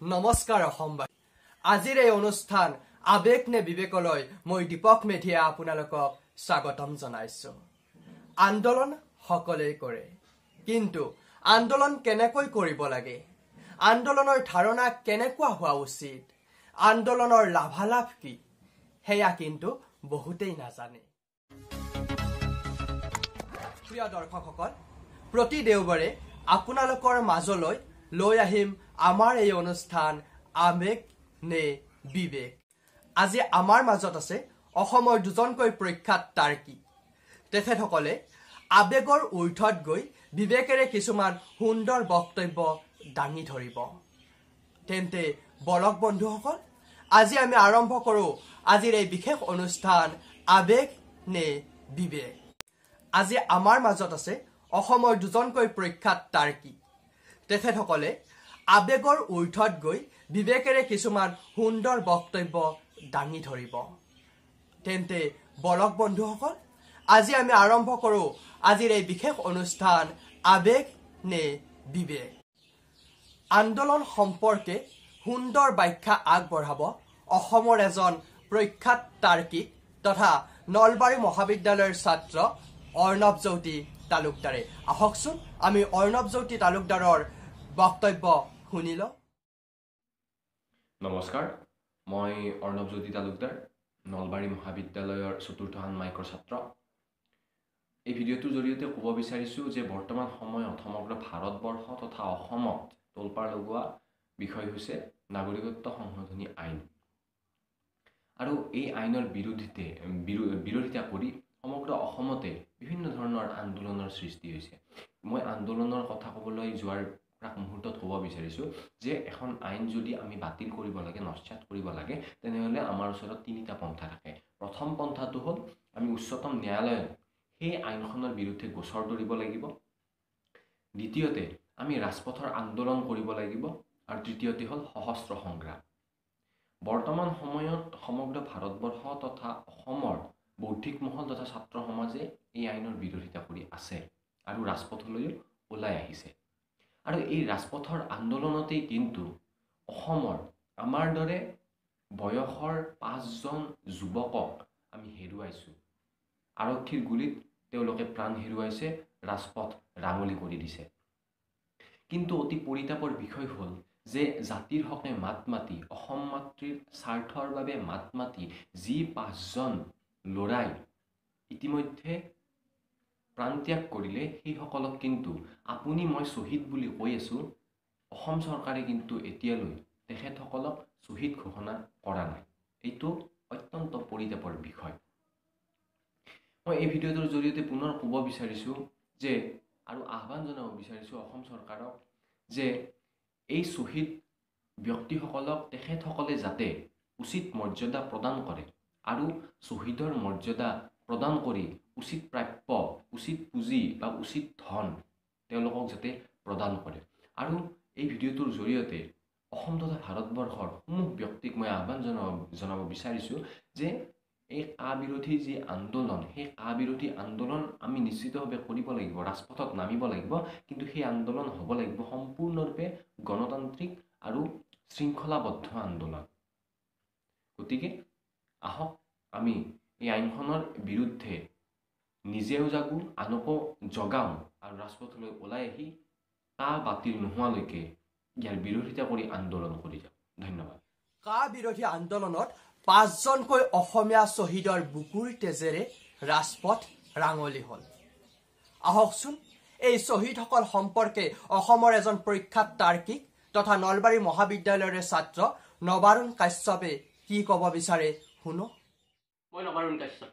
নমস্কাৰ অসমবাসী। আজিৰ এই অনুষ্ঠান আবেগ নে বিবেকলৈ মই দীপক মেধিয়ে আপোনালোকক স্বাগতম জনাইছো। আন্দোলন সকলোৱে কৰে, কিন্তু আন্দোলন কেনেকৈ কৰিব লাগে, আন্দোলনৰ ধাৰণা কেনেকুৱা হোৱা উচিত, আন্দোলনৰ লাভালাভ কি, সেয়া কিন্তু বহুতেই নাজানে। প্ৰিয় দৰ্শকসকল, প্ৰতি দেওবাৰে আপোনালোকৰ মাজলৈ লৈ আহিম আমাৰ এই অনুষ্ঠান আবেগ নে বিবেক। আজি আমাৰ মাজত আছে অসমৰ দুজনকৈ প্ৰখ্যাত তাৰ্কিক। তেখেতসকলে আবেগৰ ঊৰ্ধত গৈ বিবেকেৰে কিছুমান সুন্দৰ বক্তব্য দাঙি ধৰিব। তেন্তে বলক বন্ধুসকল, আজি আমি আৰম্ভ কৰোঁ আজিৰ এই বিশেষ অনুষ্ঠান আবেগ নে বিবেক। আজি আমাৰ মাজত আছে অসমৰ দুজনকৈ প্ৰখ্যাত তাৰ্কিক। তেখেতসকলে আবেগৰ ঊৰ্ধত গৈ বিবেকেৰে কিছুমান সুন্দৰ বক্তব্য দাঙি ধৰিব। তেন্তে বলক বন্ধুসকল, আজি আমি আৰম্ভ কৰোঁ আজিৰ এই বিশেষ অনুষ্ঠান আবেগ নে বিবেক। আন্দোলন সম্পৰ্কে সুন্দৰ ব্যাখ্যা আগবঢ়াব অসমৰ এজন প্ৰখ্যাত তাৰ্কিক তথা নলবাৰী মহাবিদ্যালয়ৰ ছাত্ৰ অৰ্ণৱ জ্যোতি তালুকদাৰে। আহকচোন আমি অৰ্ণৱ জ্যোতি তালুকদাৰৰ বক্তব্য শুনি লওঁ। নমস্কাৰ, মই অৰ্ণৱ জ্যোতি তালুকদাৰ, নলবাৰী মহাবিদ্যালয়ৰ চতুৰ্থ ষান্মাসিকৰ ছাত্ৰ। এই ভিডিঅ'টোৰ জৰিয়তে ক'ব বিচাৰিছোঁ যে বৰ্তমান সময়ত সমগ্ৰ ভাৰতবৰ্ষ তথা অসমত তোলপাৰ লগোৱা বিষয় হৈছে নাগৰিকত্ব সংশোধনী আইন। আৰু এই আইনৰ বিৰোধিতা কৰি সমগ্ৰ অসমতে বিভিন্ন ধৰণৰ আন্দোলনৰ সৃষ্টি হৈছে। মই আন্দোলনৰ কথা ক'বলৈ যোৱাৰ প্ৰাক মুহূৰ্তত ক'ব বিচাৰিছোঁ যে এখন আইন যদি আমি বাতিল কৰিব লাগে, নস্যাৎ কৰিব লাগে, তেনেহ'লে আমাৰ ওচৰত তিনিটা পন্থা থাকে। প্ৰথম পন্থাটো হ'ল আমি উচ্চতম ন্যায়ালয়ত সেই আইনখনৰ বিৰুদ্ধে গোচৰ তৰিব লাগিব। দ্বিতীয়তে আমি ৰাজপথৰ আন্দোলন কৰিব লাগিব। আৰু তৃতীয়তে হ'ল সশস্ত্ৰ সংগ্ৰাম। বৰ্তমান সময়ত সমগ্ৰ ভাৰতবৰ্ষ তথা অসমৰ বৌদ্ধিক মহল তথা ছাত্ৰ সমাজে এই আইনৰ বিৰোধিতা কৰি আছে আৰু ৰাজপথলৈও ওলাই আহিছে। আৰু এই ৰাজপথৰ আন্দোলনতেই কিন্তু অসমৰ আমাৰ দৰে বয়সৰ 5জন যুৱকক আমি হেৰুৱাইছোঁ। আৰক্ষীৰ গুলীত তেওঁলোকে প্ৰাণ হেৰুৱাইছে, ৰাজপথ ৰাঙলী কৰি দিছে। কিন্তু অতি পৰিতাপৰ বিষয় হ'ল যে জাতিৰ হকে মাত মাতি, অসম মাতৃৰ স্বাৰ্থৰ বাবে মাত মাতি যি 5জন ল'ৰাই ইতিমধ্যে প্ৰাণত্যাগ কৰিলে, সেইসকলক কিন্তু আপুনি মই শ্বহীদ বুলি কৈ আছোঁ, অসম চৰকাৰে কিন্তু এতিয়ালৈ তেখেতসকলক শ্বহীদ ঘোষণা কৰা নাই। এইটো অত্যন্ত পৰিতাপৰ বিষয়। মই এই ভিডিঅ'টোৰ জৰিয়তে পুনৰ ক'ব বিচাৰিছোঁ যে আৰু আহ্বান জনাব বিচাৰিছোঁ অসম চৰকাৰক যে এই শ্বহীদ ব্যক্তিসকলক তেখেতসকলে যাতে উচিত মৰ্যাদা প্ৰদান কৰে আৰু শ্বহীদৰ মৰ্যাদা প্ৰদান কৰি উচিত প্ৰাপ্য, উচিত পুঁজি বা উচিত ধন তেওঁলোকক যাতে প্ৰদান কৰে। আৰু এই ভিডিঅ'টোৰ জৰিয়তে অসম তথা ভাৰতবৰ্ষৰ সমূহ ব্যক্তিক মই আহ্বান জনাব বিচাৰিছোঁ যে এই কা বিৰোধী যি আন্দোলন, সেই কা বিৰোধী আন্দোলন আমি নিশ্চিতভাৱে কৰিব লাগিব, ৰাজপথত নামিব লাগিব। কিন্তু সেই আন্দোলন হ'ব লাগিব সম্পূৰ্ণৰূপে গণতান্ত্ৰিক আৰু শৃংখলাবদ্ধ আন্দোলন। গতিকে আহক আমি এই আইনখনৰ বিৰুদ্ধে নিজেও জাগো, আনকো জগাওঁ আৰু ৰাজপথলৈ ওলাই আহি কা বাতিল নোহোৱালৈকে ইয়াৰ বিৰোধিতা কৰি আন্দোলন কৰি যাওঁ। ধন্যবাদ। কা বিৰোধী আন্দোলনত 5জনকৈ অসমীয়া শ্বহীদৰ বুকুৰ তেজেৰে ৰাজপথ ৰাঙলী হ'ল। আহকচোন এই শ্বহীদসকল সম্পৰ্কে অসমৰ এজন প্ৰখ্যাত তাৰ্কিক তথা নলবাৰী মহাবিদ্যালয়ৰ ছাত্ৰ নবাৰুণ কাশ্যপে কি ক'ব বিচাৰে শুনো। মই নবাৰুণ কাশ্যপ।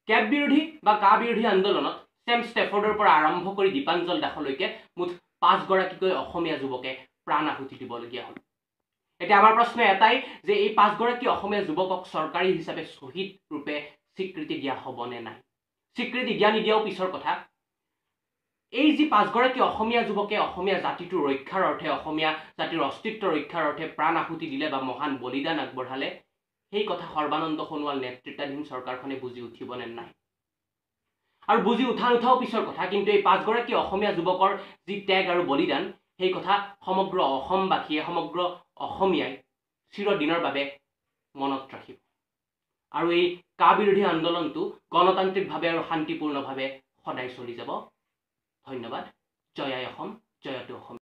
কেব বিৰোধী বা কা বিৰোধী আন্দোলনত চেম ষ্টেফৰ্ডৰ পৰা আৰম্ভ কৰি দীপাঞ্জল দাসলৈকে মুঠ 5গৰাকীকৈ অসমীয়া যুৱকে প্ৰাণ আহুতি দিবলগীয়া হ'ল। এতিয়া আমাৰ প্ৰশ্ন এটাই যে এই 5গৰাকী অসমীয়া যুৱকক চৰকাৰী হিচাপে শ্বহীদ ৰূপে স্বীকৃতি দিয়া হ'বনে নাই? স্বীকৃতি দিয়া নিদিয়াও পিছৰ কথা। এই যি 5গৰাকী অসমীয়া যুৱকে অসমীয়া জাতিটোৰ ৰক্ষাৰ অৰ্থে, অসমীয়া জাতিৰ অস্তিত্ব ৰক্ষাৰ অৰ্থে প্ৰাণ আহুতি দিলে বা মহান বলিদান আগবঢ়ালে, সেই কথা সৰ্বানন্দ সোণোৱাল নেতৃত্বাধীন চৰকাৰখনে বুজি উঠিবনে নাই? আৰু বুজি উঠা নুঠাও পিছৰ কথা, কিন্তু এই 5গৰাকী অসমীয়া যুৱকৰ যি ত্যাগ আৰু বলিদান, সেই কথা সমগ্ৰ অসমবাসীয়ে, সমগ্ৰ অসমীয়াই চিৰদিনৰ বাবে মনত ৰাখিব। আৰু এই কা বিৰোধী আন্দোলনটো গণতান্ত্ৰিকভাৱে আৰু শান্তিপূৰ্ণভাৱে সদায় চলি যাব। ধন্যবাদ। জয় আই অসম, জয়তু অসম।